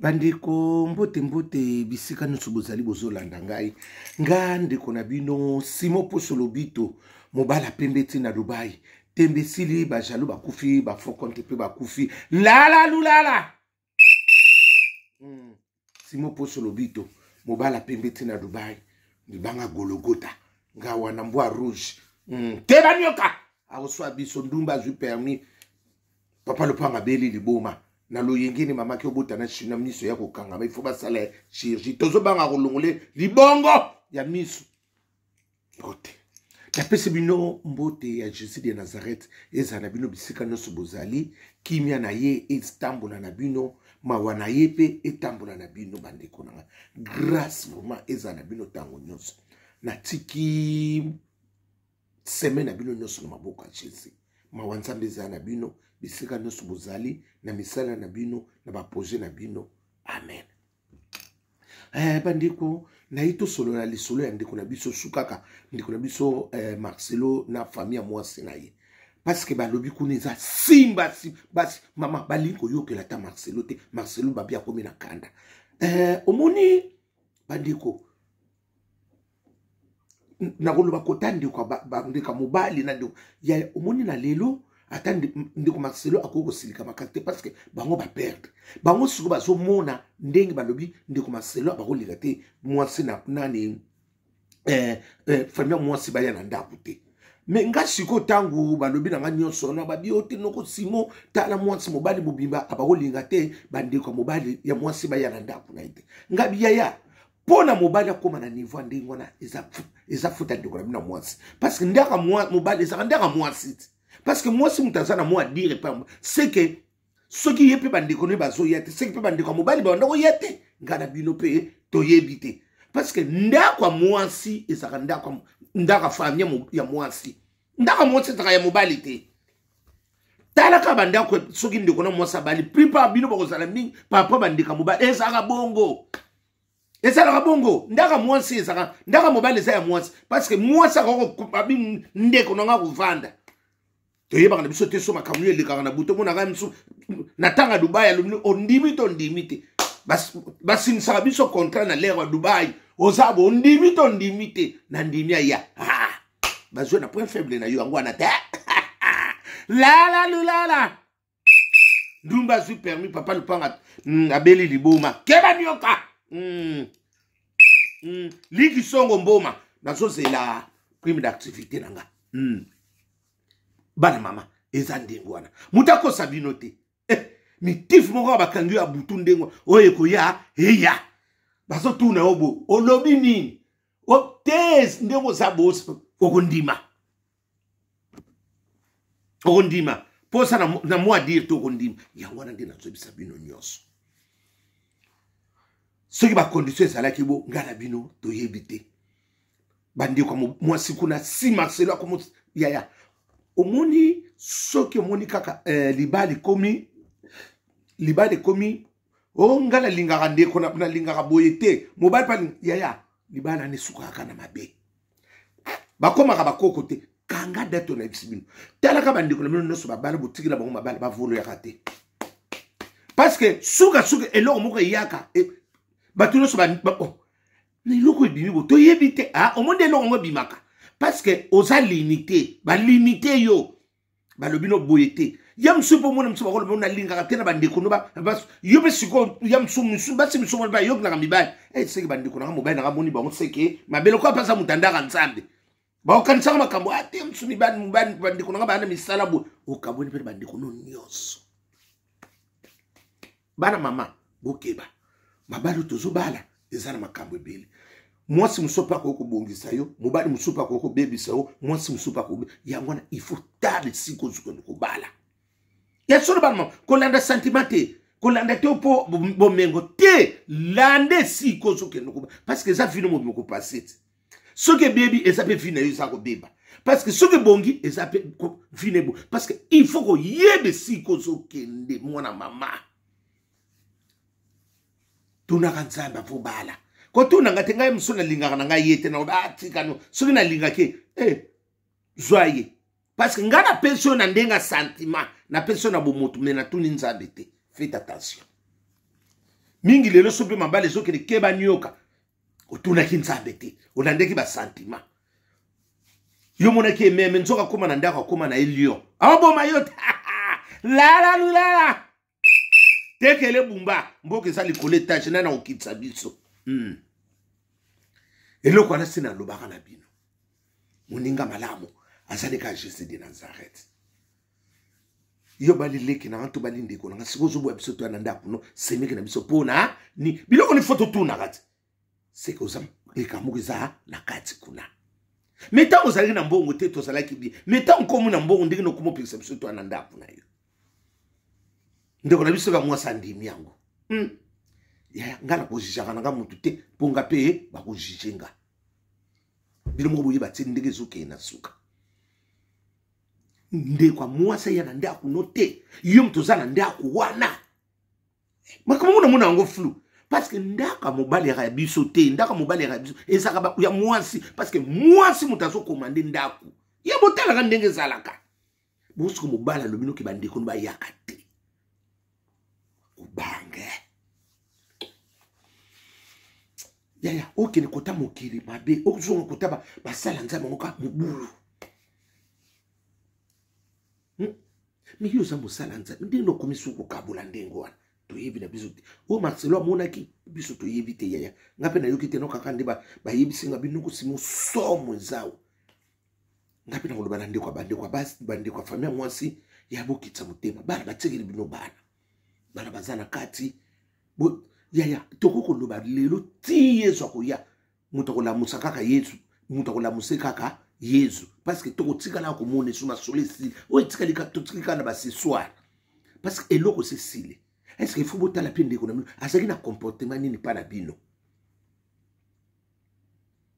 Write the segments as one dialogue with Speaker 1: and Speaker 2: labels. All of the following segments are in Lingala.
Speaker 1: Bandeko, mbote mbote bisika nyonso bozali bozolanda ngai. Nga ndeko na bino Simon Poso Lobito, mobala pembe ti na Dubai. Tembe esili, ba jaloux bakufi, ba faux compte pe bakufi. Lala lulala. Simon Poso Lobito, mobala pembe ti na Dubai. Libanga Gologota, nga wana mbwa rouge. Te banyoka akoswa biso ndumba azwi permis. Papa Lopanga abeli liboma na loyenge ni mama ki obota na china miso ya kokangama, il faut basala chirurgie, tozobanga kolongole libongo ya miso. Mbote napesi bino, mbote ya Jésus de Nazareth ezala na bino bisika nyonso bozali. Kimia na ye etambola na bino, mawa na ye mpe etambola na bino. Bandeko na nga, grâce vraiment ezala na bino ntango nyonso. Natiki semaine na bino nyonso na maboko ya Jésus. Mawa Nzambe ezala na bino bisika nyonso bozali, na misala na bino, na baprojet na bino. Amen. Bandeko, naye tosolola lisolo ya ndeko na biso sukaka, ndeko na biso Marcelo na famille ya mwasi na ye, parce que balobi kuna eza simba basi mama balingi koyokela ata Marcelo te. Marcelo babi akomi na kanda. Omoni bandeko, nakoloba kota ndeko ndeko mobali na ndeko ya omoni na lelo, ata ndeko Marcelo akoki kosilika makasi te, parce que bango baperdre bango. Sikoyo bazomona ndenge balobi ndeko Marcelo bakolinga te mwasi na nani, famille ya mwasi baya na ndako te. Me nga sikoyo, ntango balobi na nga nyonso na babi yo te, noko Simo, tala mwasi mobali mobimba abakolinga te bandeko ya mobali ya mwasi baya na ndako na ye te. Nga biyaya mpo na mobali akóma na niveau ya ndenge wana eza futa ndeko na bino ya mwasi, parce que ndaka mobali ezaka ndaka mwasi te, parce que mwasi moto aza na mwa dire epai seke soki ye mpe bandeko no bazoya te, seke mpe bandeko ya mobali babanda koya te. Ngai na bino mpe toyebi te, parce que ndako ya mwasi ezalaka ndako ya famille ya mwasi, ndako ya mwasi ezalaka ya mobali te. Talaka bandako, soki ndeko na mwasi abali, plupart bino bakozala mingi papa bandeko ya mobali. Ezalaka bongo, ezalaka bongo. Ndaka mwasi ezalaka ndaka mobali, eza ya mwasi, parce que mwasi akoki ndeko na nga kovanda. Toyebaka na biso te so makambo oyo elekaka na butu. Omonaka misu na ntango ya Dubai, alobi ondimi to ondimi te. Basinisaka biso contrat na lere ya Dubai, oza bo ondimi to ondimi te. Na ndimi aya bazwi na point faible na yo, yango wana te. Lala lulala, ndumba azwi permis. Papa Lupanga abeli liboma, keba nyoka. Liki songo mboma, nazozela prime d'activité na nga. Bana mama, eza ndenge wana, moto akosa bino te. Mitife moko bakangi yo ya butu, ndenge oyo ekoya eya, bazotuna yo bo olobi nini te, ndenge oza bo okondima, okondima mposa na mwa dire te, okondima. Yango wana nde nazoyebisa bino nyonso, soki bacondition ezalaki bo, ngai na bino toyebi te. Bandeko mwasi kuna si Marcelo akomo yaya, omoni soki omoni kaka libala ekomi, libala ekomi o ngai nalingaka ndeko, nalingaka boye te, mobali mpe yaya, libala wana esukaka na mabe, bakomaka bakoko te. Kanga date na yebisi bino, talaka bandeko na bino nyonso babala, botikela bango mabala, bavoloyaka te, parce que sukasuka eloko moko eyaka, bato nyonso oh, na eloko ebimi bo toyebi te. Ah, omoni eloko yango ebimaka parce que oza limité, balimite yo, balobi no boye te. Ya mosusu mpo omona mosusu bakoloba nalingaka te na bandeko no yo mpe sikoyo. Ya mosusu mosusu basi mosusu mona bayokinaka mibali seke bandeko nanga mobali nanga moni bango seke mabe lokola mpasa moto andaka Nzambe, bakokanisaka makambo ate mosusu mibali mobali bandeko nanga baya na misala boye, okabweni mpe bandeko no nyonso. Bana mama, bokeba, mabali tozobala eza na makambo ebele. Mwasi mosusu mpe akoki kobongisa yo, mobali mosusu mpe akoki kobebisa yo, mwasi mosusu mpe akoki. Yango wana il faut tala esika ozokende kobala ya solo. Bana mama, kolanda sentiment te, kolanda te mpo bomengo te, landa esika ozokende kobala, parce que eza vino mobima kopase te. Soki ebebi, eza mpe vi na yo eza kobeba, parce que soki ebongi, eza mpe vi na ebo, parce que il faut koyeba esika ozokende. Mwana mama, tunaka Nzambe avobala. Kotuna nga te, ngai mosusu nalingaka na ngai ye te, na atikano soki nalingaki zwa ye, parce que ngai napesi oyo na ndenge ya sentiment, napesi oyo na bomoto, me natuni Nzambe te. Faites attention. Mingi lelo so mpe mabala ezokende keba nioka. Otunaki Nzambe te, olandaki basentiment. Yo monaki ememe nzoka akóma na ndako akóma na ye lion. Aoboma yo te. Lala lulala. Tekele bumba mboka eza likolo etage nani akokitisa biso. Eloko wana si nalobaka na bino. Moninga malamu azali kaka Jésus de Nazareth. Yo bali leki na nga to bali ndeko na nga sikoyo ozoboya biso toya na ndako no semeki na biso mpona ni biloko ni fo totunaka te. Seke oza likambo moko eza na kati kuna. Me ntango ozalaki na mbongo te tozalaki bien. Me ntango okomi na mbongo ndenge nokoma opekisa biso toya na ndako na yo. Ndeko na biso ka mwasi andimi yango. Ya nga nakojijaka na nga motu te mpo nga mpe bakojije nga. Bino moko boyeba te ndenge ezokende na suka. Ndeko ya mwasi aya na ndako no te. Yo moto oza na ndako wana. Makambo ngo namona yango flou. Parce que ndako ya mobali ya biso te, ndako ya mobali ya biso ezalaka ya mwasi. Parce que mwasi moto azokomande ndako. Ye botalaka ndenge ezalaka. Bosiko mobali alobi noki bandeko no bayaka te. Obange. Yaya, okende kota mokili mabe, okozonga kota basala Nzambe yango kaka mobulu. Mais yo oza mosala Nzambe, ndenge okomi soki kokabola ndenge wana toyebi na biso te. Oyo Marcelo amonaki biso toyebi te yaya. Nga mpe nayoki te no kaka nde bayebisi nga bino kosimo somo ezawa. Nga mpe nakoloba na ndeko ya bandeko ya basi, bandeko ya famille ya mwasi ya bokitisa motema. Bana batikeli bino bana. Bana baza na kati. Bo, yaya, tokoki koloba lelo ti Yesu akoya. Moto akolamusa kaka Yesu, moto akolamusa kaka Yesu. Parce que tokotikala komona esu masolo esili. Oyo etikali kaka, totikali kaka na ba ce soir. Parce que eloko se esili. Est-ce que il faut botala mpe ndeko na bino azalaki na comportement nini mpa na bino?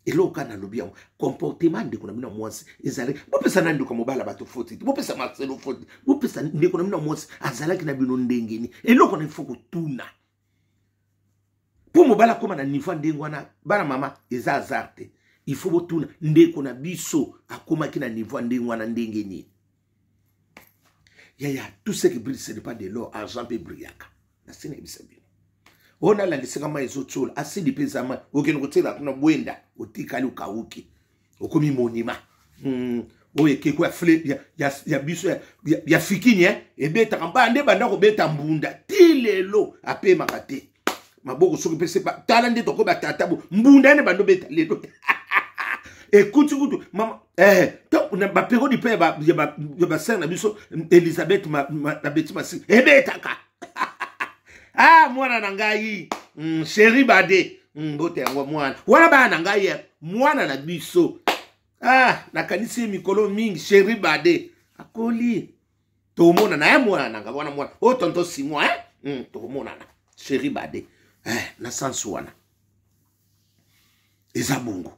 Speaker 1: Eloko kaka nalobi yango, comportement ndeko na bino ya mwasi ezalaki. Bopesa na ndeko ya mobali ya bato foti te, bopesa Marcelo foti, bopesa ndeko na bino ya mwasi azalaki na bino ndenge nini? Eloko na il faut kotuna. Po mobali akóma na niveau ya ndenge wana, bana mama, eza hasard te. Il faut botuna ndeko na biso akomaki na niveau ya ndenge wana ndenge nini? Yaya, tout ce qui brille, ce n'est pas de l'or, argent mpe brillaka. Nasi nayebisa bino. Oyo nalandisaka mai ezotiola, asili mpe eza mai, okende kotiela kuna bwenda, otikali okauki, okomi monima. Oyo ekeko ya fle, ya, ya, ya biso ya, ya, ya fikini, eh? Ebetaka mba nde banda kobeta mbunda ti lelo apemaka te. Maboko soki mpe sepa, tala nde tokoba tata bo mbunda ene bando beta lelo. Ekuti kutu mama, to, na ba periode pe ya ba, ya ba, ya ba sœur na biso Elisabeth ma, ma, na Betty Masi ebetaka. Ah, mwana na ngai, chéri Bade, mbote yango mwana. Wana bana na ngai, mwana na biso. Ah, nakanisi ye mikolo mingi, chéri Bade. Akoli. Tomonana, mwana na ngai, wana mwana. Oh, tonton Simon, eh? Tomonana. Chéri Bade. Na sens wana. Eza bongo.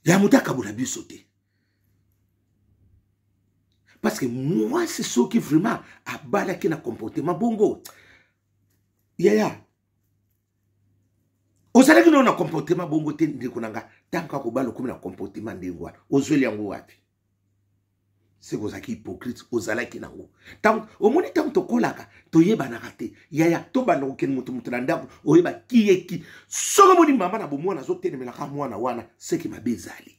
Speaker 1: Ya moto akabola biso te. Parce que moi, c'est ce qui vraiment abalaki na comportement bongo. Yaya, ozalaki nano na comportement bongo te ndeko na nga, tant que akobala okomi na comportement ndenge wana, ozweli yango wapi? C'est que ozalaki hypocrite, ozalaki nango. Tant omoni tant tokolaka, toyebanaka te. Yaya, tobanda kokende moto moto na ndako, oyeba ki ye ki. Soki omoni mama na bomwana azotenemelaka mwana wana, c'est que mabe ezali.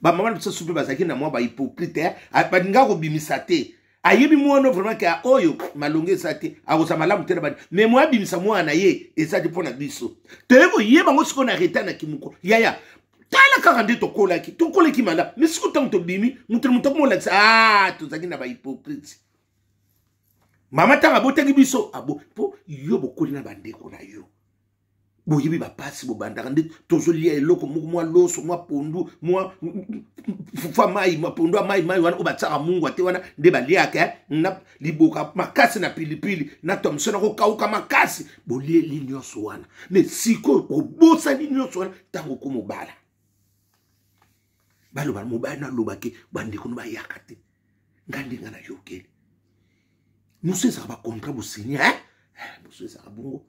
Speaker 1: Ba mama na biso supe bazalaki na mwa ba hypocrite, hein? Balinga kobimisa te. Ayebi mwana vraiment ke oyo malonge eza te, akozala malamu te na bani. Mais mwa abimisa mwana na ye eza te mpo na biso. Toyebi koyeba yango sikoyo na retard na kimuko. Yaya, tala kaka nde tokolaki, tokolaki malamu. Mais sikoyo ntango tobimi, moto na moto akomolakisa, ah, tozalaki na ba hypocrite. Mama ntango abotaki biso, abo, mpo yo bokoli na bandeko na yo. Boyebi bapasi bobandaka nde tozolia eloko moko, mwa loso, mwa pondu, mwa fufu ya mai, mwa pondu ya mai, mai wana oyo batiaka mungwa te wana nde baliaka, na liboka makasi na pilipili na thomson akokauka makasi, bolieli nyonso wana. Mais sikoyo obosani nyonso wana ntango okomobala. Baloba mobali nalobaki bandeko no bayaka te, nga nde nga nayokeli. Mosu ezalaka ba contrat bosigne, hein? Mosu ezalaka bongo.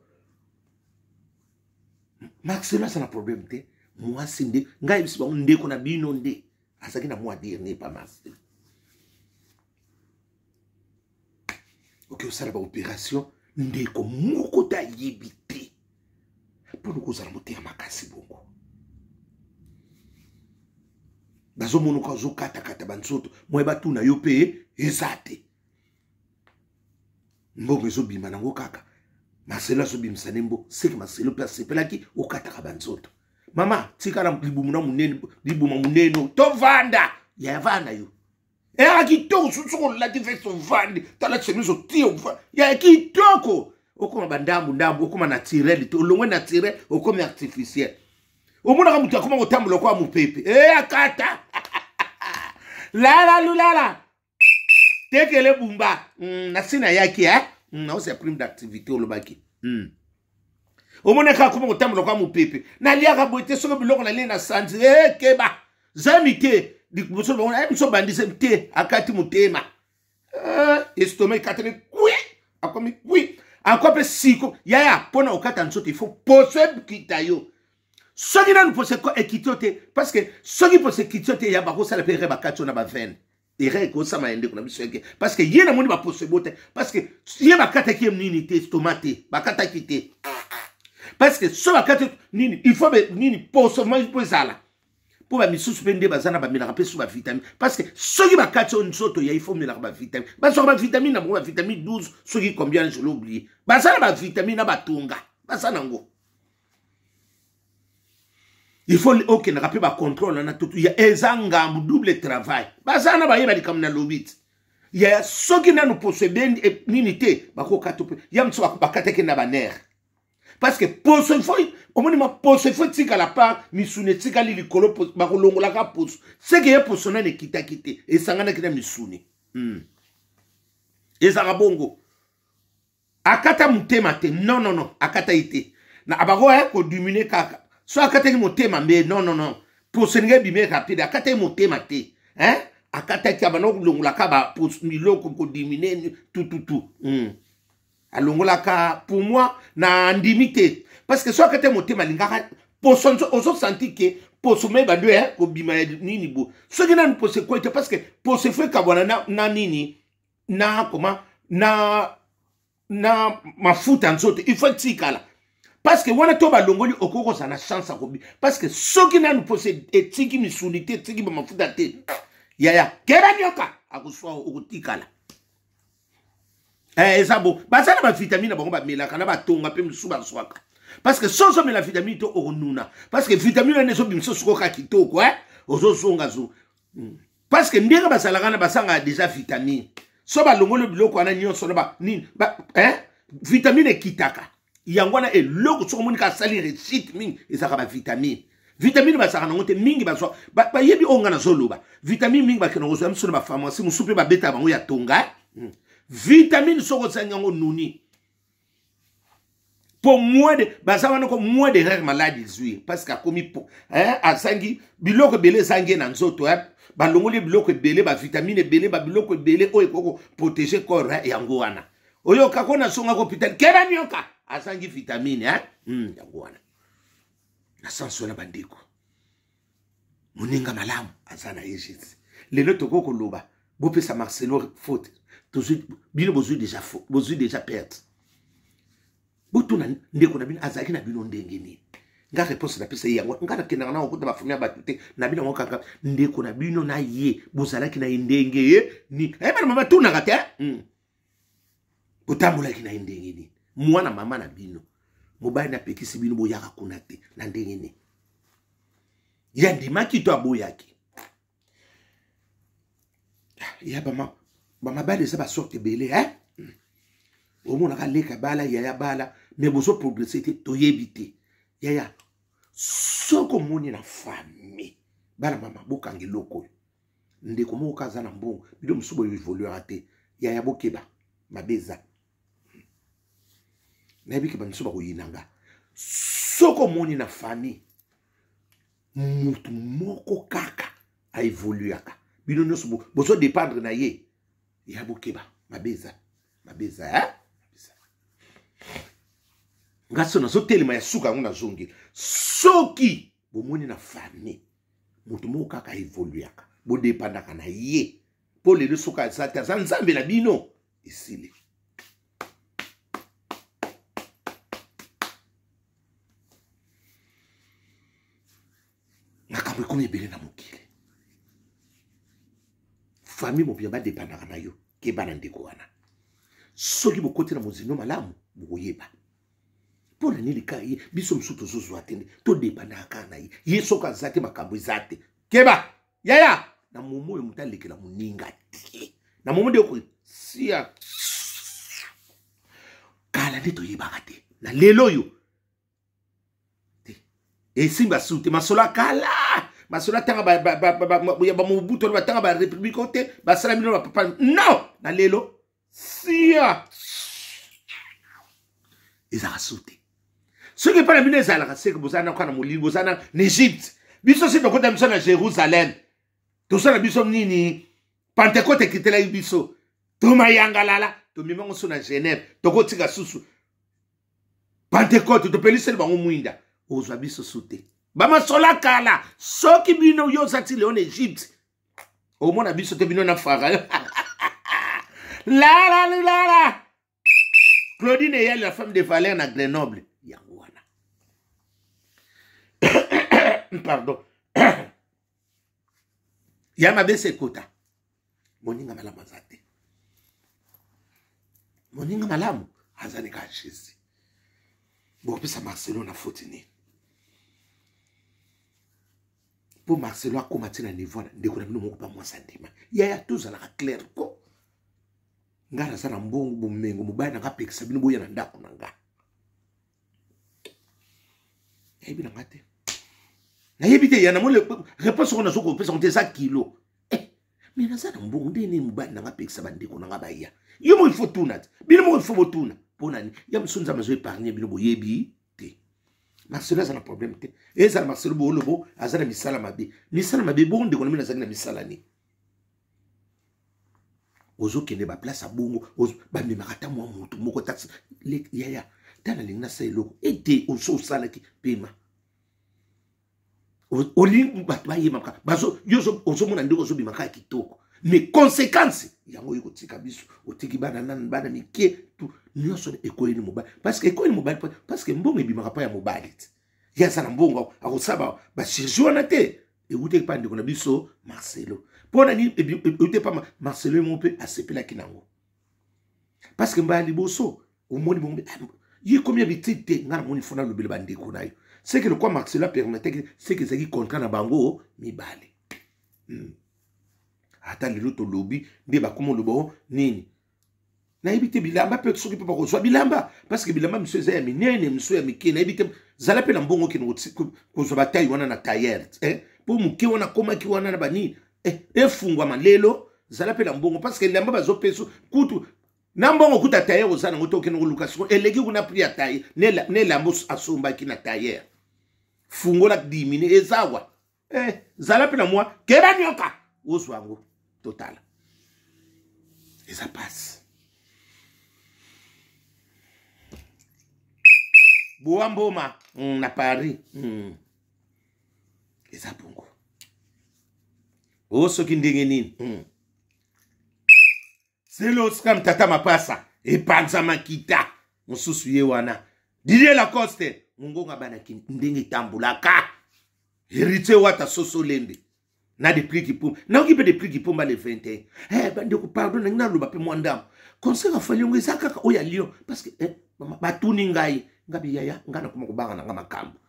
Speaker 1: Marcelo aza na problème te, mwasi nde ngai yebisi bango ndeko na bino nde azalaki na mwa dernier pa Marcelo. Oke osala ba opération. Ndeko moko te ayebi te mpo na kozala motema makasi bongo. Bazomonoka ozokatakata banzoto moye batuna yo mpe eza te. Mbongo ezobima nango kaka Marcelo azobimisa ne mbo seke Marcelo mpe asepelaki okataka banzoto. Mama tika na libumu na monene, libuma monene tovanda yaya vanda yo eyaka kitoko soki olati veste ovandi tala chemise otie ya kitoko okoma bandambu ndambu okoma naturel te olongwe naturel okomi artificiel omonaka moto akoma kotambola lokola mopepe e akata lala lulala tekele bumba nasi nayaki eh? Naosi ya prime d'activité olobaki. Omonaka akoma kotambola lokola mopepe. Naliaka boye te soki biloko nalie na sanzi e keba zami te liboso bango eh, biso bandise te akati motema eh, estomac ekatani kwi akomi kwi encore mpe siko yaya mpona okata nzoto il faut poso ekita yo soki nanu poso ekiti yo te parce que soki poso ekiti yo te ya bakosala mpe erreur bakati yo na bavene erreur ekosama ya ndeko na biso yake parce que ye namoni baposo ebota parce que ye bakataki ye nini te estomac te bakataki te parce que so bakati nini il faut nini poso mpo ezala mpo bamisusu mpe nde baza na bamelaka mpe so bavitamine parce que soki bakati yo nzoto ya ifo omelaka bavitamine bazwaka bavitamine na bango bavitamine 12 soki combien je l'ai oublié baza na bavitamine na batonga baza nango il faut okendaka mpe bacontrôle wana tutu ya eza ngambu double travail baza na bayeba likambo na lobi ti ya soki nanu poso ebendi e, nini te bakokata mpe ya mosusu bakataki na banere parce que poso il faut omoni ma poso il faut etikala par misuni etikali likolo bakolongolaka poso seke ye poso nani ekitaki te esanganaki na misuni. Ezalaka bongo akata motema te non non non akata ye te na abakoya kodimine kaka so akataki motema mbe non non non poso elingi ebime rapide akataki motema te hein? Akataki abanda kolongolaka biloko kodimine tututu. Alongolaka pour moi na ndimi te parce que so akati motema alingaka poso ozosanti ke poso me bando ya kobima ya nini bo soki nanu poso ekwei te parce que poso efo ekabwana na, na nini na koma na na mafuta nzoto il faut etikala parce que wana to balongoli okoki kozala na chance ya kobi parce que soki nanu poso etiki misuni te etiki bamafuta te yaya keba nyoka akoswa okotikala eh, eza bo baza na bavitamine na bango bamelaka na batonga mpe mosusu bazwaka parce que soki ozomela vitamine to okonuna parce que vitamine wana ezobimisa sikoyo kaka kitoko eh? Ozozonga zo. Parce que ndenge bazalaka na basangaka déjà vitamine so balongoli biloko wana nyonso na ba nini ba, eh? Vitamine ekitaka yango wana eloko soki omoni kaka asali réussite mingi ezalaka bavitamine vitamine bazalaka nango te mingi bazwa bayebi oyo nga nazoloba vitamine mingi bakenda kozwa miso na bapharmacie mosusu mpe babetaka bango ya tonga. Vitamine soki ozangi yango nuni po moins de baza wana ko moins de rare malade ezwi parce que akomi po hein, azangi biloko ebele ezangi ye na nzoto hein. Balongoli biloko ebele bavitamine ebele babiloko ebele oyo ekoki koprotege corps hein, yango wana oyoka ko nazongaka hôpital keba nioka azangi vitamine hein? Yango wana na sens wana bandeko moninga malamu aza na ye jésus lelo tokoki koloba bopesa Marcelo faute tozwi bino bozwi déjà bozwi déjà perte botuna ndeko na bino azalaki na bino ndenge nini nga réponse napesa ye yango nga nakendaka na kokuta bafami ya bato te na bino yango kaka ndeko na bino na ye bozalaki na ye ndenge ye nini ayebana mama tunaka te. Botambolaki na ye ndenge nini mwana mama na bino mobali napekisi bino boyaka kuna te na ndenge nini ye andimaki to aboyaki ya bamabala eza basorte ebele eh? Omonaka leka bala yaya bala me bozoprogresse te toyebi te yaya soki omoni na famille bana mama bokanga eloko oyo ndeko moko ka aza na mbongo bino mosusu boyo evoluera te yaya bokeba mabe eza nayebi ke bamisusu bakoyina nga soki omoni na famille mutu moko kaka aevoluaka bino nyonso bozodépendre na ye ya bokeba mabe eza mabe eza eh? Nga so nazotelema ya suka yango nazongi soki bomoni na famille moto moko kaka evoluaka bodépendaka na ye mpo lelo soki aza te aza nzambe na bino esili. Makambo ekomi ebele na mokili. Famille mobimba badepandaka na yo. Keba na ndeko wana. Soki bokoti na mozindo malamu, bokoyeba. Mpo na nini kaka ye? Biso mosusu tozozwa te, todepandaka kaka na ye. Ye soki aza te, makambo eza te. Keba yaya, na momo oyo moto alekela moninga te. Na momo nde okosia kala nde toyebaka te. Na lelo oyo te esimba su te. Masolo ya kala, masolo atanga ya bamobutu wana, batanga barepublike oyo te, basala bino bapapa. Non, na lelo sia ezalaka su te. Soki epai na bino ezalaka, seke boza na kaka na molili, boza na Egypte. Biso si tokota biso na Jérusalem, tosala biso nini? Pentecote ekitelaki biso, tomayangalala, tomemango so na Genève, tokotika susu Pentecote, topeliseli bango mwinda. Ozwa biso su te. Bamasola kala. Soki bino yo oza ti leo na Egypte, omona biso te, bino na Farao. La la la la. Claudine Eyali, la femme de Valère na Grenoble. Yango wana. Pardon. Ya mabe se ekota. Moninga malamu aza te. Moninga malamu aza ne kaka Jésus. Bopesa Marcelo na faute nini? Mpo Marcelo akóma ti na niveau wana, ndeko na bino moko pa mwasi andima. Yaya, tozalaka clair ko. Ngai naza na mbongo, bomengo, mobali na ngai apekisa bino boya na ndako na ngai. Nayebi na ngai te. Nayebi te ya namoni réponse oyo nazo kopesa ngo te, eza kilo. Eh, mais naza na mbongo, nde nini mobali na ngai apekisa bandeko na ngai baya? Yo moko il faut tuna te. Bino moko il faut botuna. Mpo na nini? Ya mosusu Nzambe azo épargne bino, boyebi te. Marcelo aza na problème te. Ezala Marcelo boolobo aza na misala mabe. Misala mabe bongo ndeko na bino azalaki na misala nini? Ozokende baplace ya bongo, bamemaka ata mwa motu moko ta yaya, ta nalingi nasala eloko ete oso osalaki pema. Olingi bato bayemaka, yo ozomona ndenge ozobima kaka kitoko, mais conséquence yango oyo kotika biso, otiki bana nanu, bana mike tu nyonso ekoyeli mobali. Parce que ekoyeli mobali, parce que mbongo ebimaka mpa ya mobali te. Ye aza na mbongo, akosala bachirurgie wana te. Ewutaki mpa ndeko na biso Marcelo. Mpo na nini ewute mpa Marcelo? Ye moko mpe asepelaki nango, parce que mbala liboso omoni bongo ye komi habitude te. Ngai namoni fo nalobela bandeko na yo, seke lokwa Marcelo apermetaki, seke ezalaki contrat na bango mibale. Ata lelo tolobi nde bakoma oloba o nini, nayebi te. Bilamba mpe, soki mpe bakozwa bilamba, parce que bilamba misu eza ya minene, misu ya mike, nayebi te. Zala mpe na mbongo, okende kozwa batai wana na tailleur, eh? Mpo moke wana akomaki wana na banini, eh, efungwama lelo. Zala mpe na mbongo, parce que elamba bazopesa kutu na mbongo kuta tailleur oza nango te. Okende koluka siko eleki kuna prix ya taille na elamba asombaki na tailleur. Fungola dimine ezawa, eh, zala mpe na mwa keba nyoka ozwa yango. Totala, eza pasi. Boa mboma na Paris, Eza bongo o soki ndenge nini. Selo Oscar tata mapasa epanza makita mosusu ye wana. Didier Lacoste mongonga bana ndenge etambulaka. Héritier Wata soso lembe na Depli Kipumba, nayoki mpe Depli Kipumba le 21. Eh, bandeko, pardon, nangi naloba mpe mwa ndambo. Concert afali yango eza kaka oyo ya Lyon, parce que eh, batuni ngai ngabi yaya, ngai nakoma kobanga na nga makambo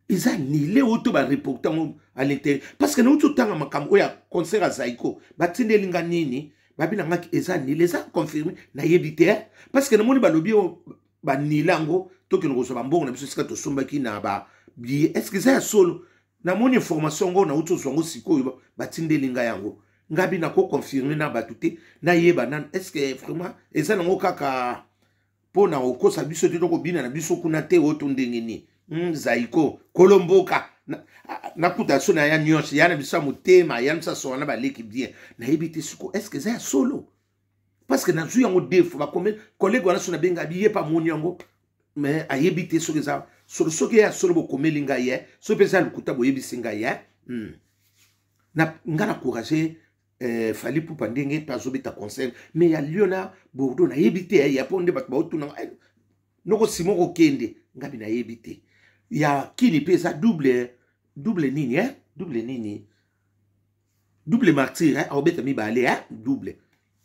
Speaker 1: eza nile oyo to bareporte yango à l'intérieur, parce que nauti otanga makambo oyo ya concert ya Zaiko, batindeli nga nini, babi na ngaki eza nile, eza confirme, nayebi te, parce que namoni balobi oyo banile yango, tokende kozwa bambongo na biso esika tosombaki na ba billet. Est ce que eza ya solo? Namoni information yango, nauti ozwa yango sikoyo, batindeli ngai yango. Ngabi nakoconfirme na bato te, nayeba nanu est ce que vraiment eza nango kaka mpo na kokosa biso te, tokobina na biso kuna te oyo to ndenge nini. Zaiko kolomboka nakuta so na ya nyonso ya na biso ya motema ya biso asoka na baleki bien, nayebi te siko est ce que eza ya solo, parce que nazwi yango deux fois. Bakome collègue wana so nabenga biye pa moni yango, mais ayebi te soki eza solo. Soki ya solo, bokomeli ngai ye. Soki mpe eza lokuta, boyebisi ngai ye. Na nga na courage, eh, Fally Pupa ndenge mpe azobeta concert, mais ya Lyon na Bordeaux nayebi te ya mpo nde bato baotuna eh, noko simo kokende ngabi nayebi te. Ya kini mpe eza double double nini, eh? Double nini? Double martyr, hein? Aobeta mibale, hein? Double.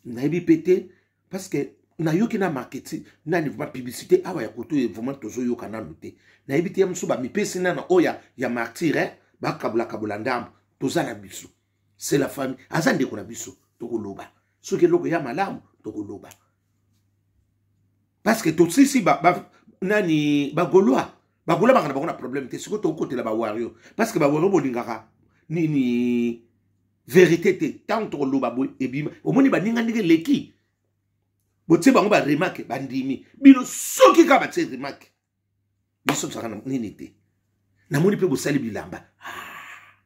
Speaker 1: Nayebi pe te parce que nayoki na marketing nani vraiment publicité awa ya koto vraiment tozoyoka nanu te. Nayebi te ya mosusu bamipesi nana oyo ya martyr, hein? Bakabula kabula ndambo toza na biso. C'est la famille. Aza ndeko na biso tokoloba. Soki eloko ya malamu tokoloba. Parce que tosisi ba, ba nani ba Gaulois. Ba Gaulois baka na bango na problème te. Sikoyo tokotela ba Warrior. Parce que ba Warrior bolingaka nini vérité te. Tant tokoloba boye ebima. Omoni baninga ndenge leki. Botie bango ba remarque bandimi. Bino soki kaka batie remarque. Biso tozalaka na nini te. Namoni mpe bosali bilamba. Ah.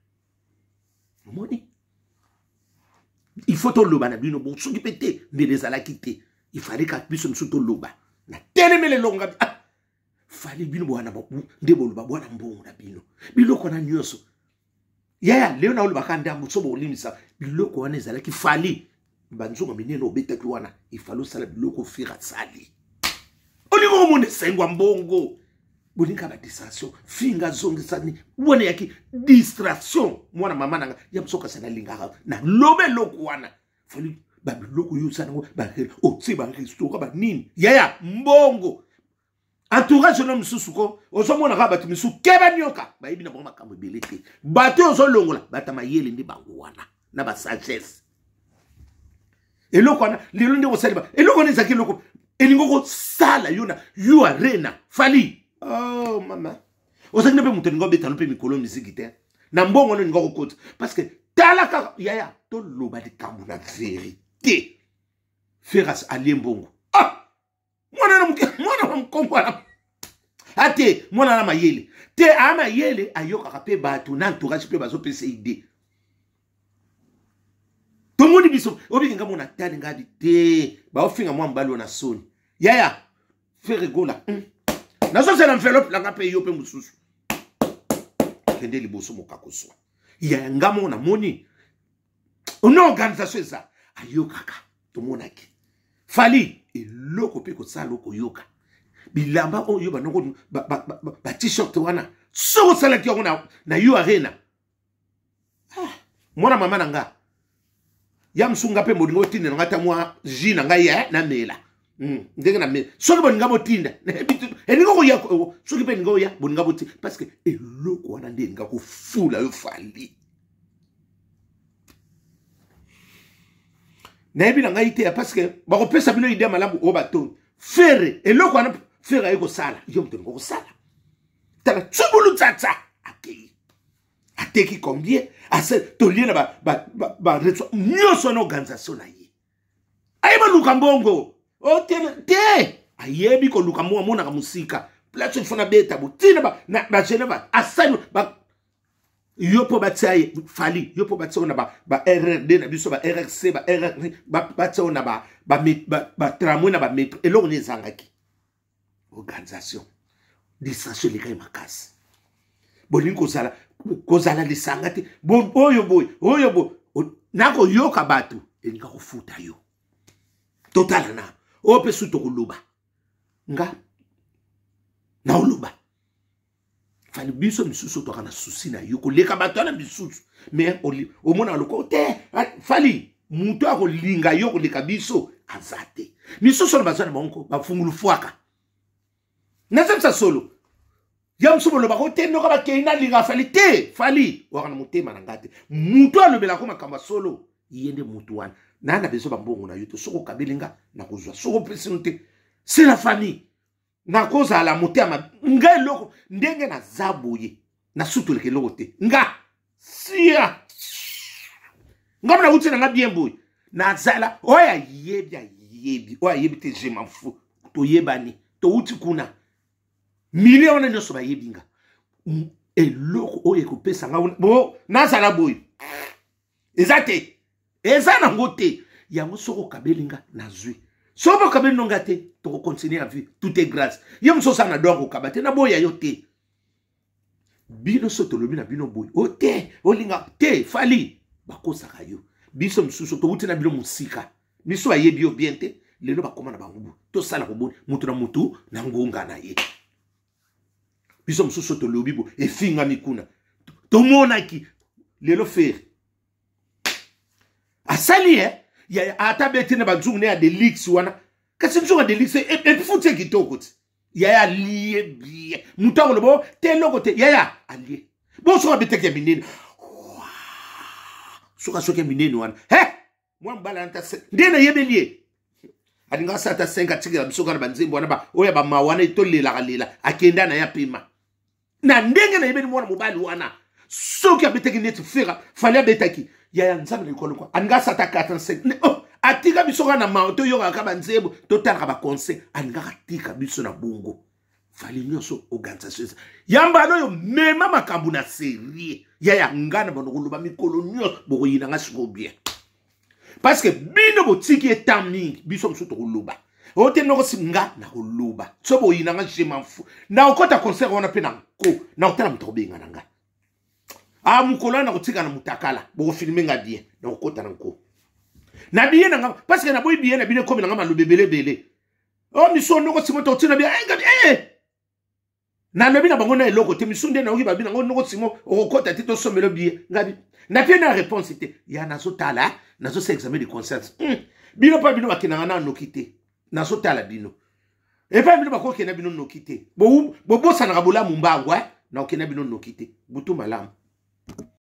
Speaker 1: Omoni? Il faut toloba na bino bon soki mpe te mbele ezalaki te. Il fallait ka biso mosusu toloba. Na telemele elonga. Ah. Fallait bino bwana nde boloba bwana mbongo na bino. Biloko na nyonso. Yaya leo na olobaka ndambo so bolimisa biloko wana ezalaki fali banzonga minene obetaki wana ifali osala biloko fira sali olingi omona esengo ya mbongo bolinga ba distraction finga zongisani wana yaki distraction mwana mama nanga ya moso kasi nalingaka naloba eloko wana fali babiloko yo osala yango otie barestaurant banini yaya mbongo entourage no mosusu ko ozomona kaka bato misusu keba nioka bayebi na bango makambo ebele te bato oyo ozolongola bata mayele nde bango wana na basagesse eloko wana lelo nde kosalema eloko wana ezalaki eloko elingi kosala yo na yo arena fali oh mama ozalaki na mpe moto alingi obetano mpe mikolo miziki te na mbongo wana olingi kokota parce que tala kaka yaya toloba likambo na verité feras alie mbongo ah mwana na moke mwana wa mkongo wana ate mwana na mayele te a mayele ayokaka mpe bato na entourage mpe bazopesa idée tomoni biso obiki nga mona tali nga bi te baofinga mwa mobali oyo na soni yaya Ferre Gola nazozela enveloppe nanga mpe yo mpe mosusu kende liboso mokakozwa yaya nga moko namoni ono organisation eza ayokaka tomonaki fali eloko mpe kosala okoyoka bilamba oyo banoko ba t-shirt wana soki osalaki yango na yo arena ah, mwana mama na nga ya mosusu nga mpe bolingo botinda na nga ata mwa jus na ngai ya namela ndenge na mela soki bolinga botinda elingi koya soki mpe elingi oya bolinga botinda parce que eloko wana nde elinga kofula yo fali nayebi na ngai te parce que bakopesa bino idea malamu oyo bato fere eloko wana fere aye kosala yo moto olinga kosala tala tsubulu tsatsa akei ateki combien ase tolie na bareso nyonso wana organisation na ye ayeba luka mbongo te ayebi koluka mbongo amonaka mosika place ifo nabeta botina bageneva asali yo mpo batia ye fali yo mpo batia yo na ba rrd na biso ba rrc ba rr batia yo na batramway na bametro eloko nini ezangaki organisation distraction elekaki makasi bolingi kozala kozala lisanga te oyo boye oyo boye nakoyoka bato elinga kofuta yo totala na oyo mpe su tokoloba nga naoloba fali biso misusu toka na susi na yo koleka bato wana misusu me omonaka loko te fali moto akolinga yo koleka biso aza te misusu wana baza na bango bafungulu fwaka nazebisa solo ya mosusu bolobaka te ndoka bakei nalinga fali te fali waka na motema na ngai te moto alobelako makambo ya solo ye nde moto wana naa na besoin bambongo na yo te soki okabeli nga nakozwa soki opesi no te c'est la famille nakozala motema nga eloko ndenge naza boye nasutoleka eloko te nga sia nga mna wuti na nga bien boye nazala oyo ayebi ayebi oyo ayebi te je m'en fous toyebani towuti kuna milio wana nyonso bayebi nga eloko oyo ekopesa nga bo nazala boye eza te eza nango te yango soki okabeli nga nazwi soki okabeli no nga te tokocontinue ya vie tout est grâce ye mosusu osala na doa kokaba te naboya yo te bino so tolobi na bino boye o te olinga te fali bakosaka yo biso mosusu towuti na bino mosika biso bayebi yo bien te lelo bakoma na bango boye tosala koboni motu na motu na ngonga na ye biso mosusu tolobi bo efingami kuna tomonaki Lelo Ferre asali ye ya ata beti na banzungu ne ya delix wana, kasi nzungu ya delix efuti ye kitoko ti. Yaya alie bien, moto akoloba oh, te eloko te. Yaya alie bo soki abetaki ya minene, soki asoki ya minene wana he mwa mobali wana nde nayebeli ye alingaka asa ata 5 atikela biso kaka na banzembo wana oyo ya bamawa wana etolelaka lela akenda na ye apema na ndenge nayebeli mwana mobali wana. Soki abetaki neti Ferre Fally abetaki, yaya, Nzambe na likolo kwa alinga asa ata 4 5, oh, atika biso kaka na mawa, toyokaka kaka banzembo, totalaka baconseil, alingaka atika biso na bongo. Fally nyonso organisation eza ya mbala oyo, mema makambo na serie. Yaya, nga na bando koloba mikolo nyonso, bokoyina nga sikoyo bien parce que bino botiki ye temps mingi. Biso mosusu tokoloba oyo te noko si nga nakoloba so boyina nga, je m'en fous. Nakokɔta concert wana mpe na nko, nakotala moto akobenga na nga. A mokolo wana nakotika na mutakala, bokofilme nga bien, nakokɔta na nko na biye na nga parce que naboyi biye na bino ekomi na nga maloba ebele ebele. O miso noko simo tokotina biye eh, eh. Nalobi na bango na eloko te. Misu nde nayoki babi nango noko simo okokɔta te, tosomelo biye. Ngabi napie na réponse te ya nazotala, nazosala examen de conscience. Bino mpa bino bakendanga na noki te, nazotala bino epai bino bakokenda bino noki te, bobosanaka bolamu mbangu. Nakokenda bino noki te. Butu malamu.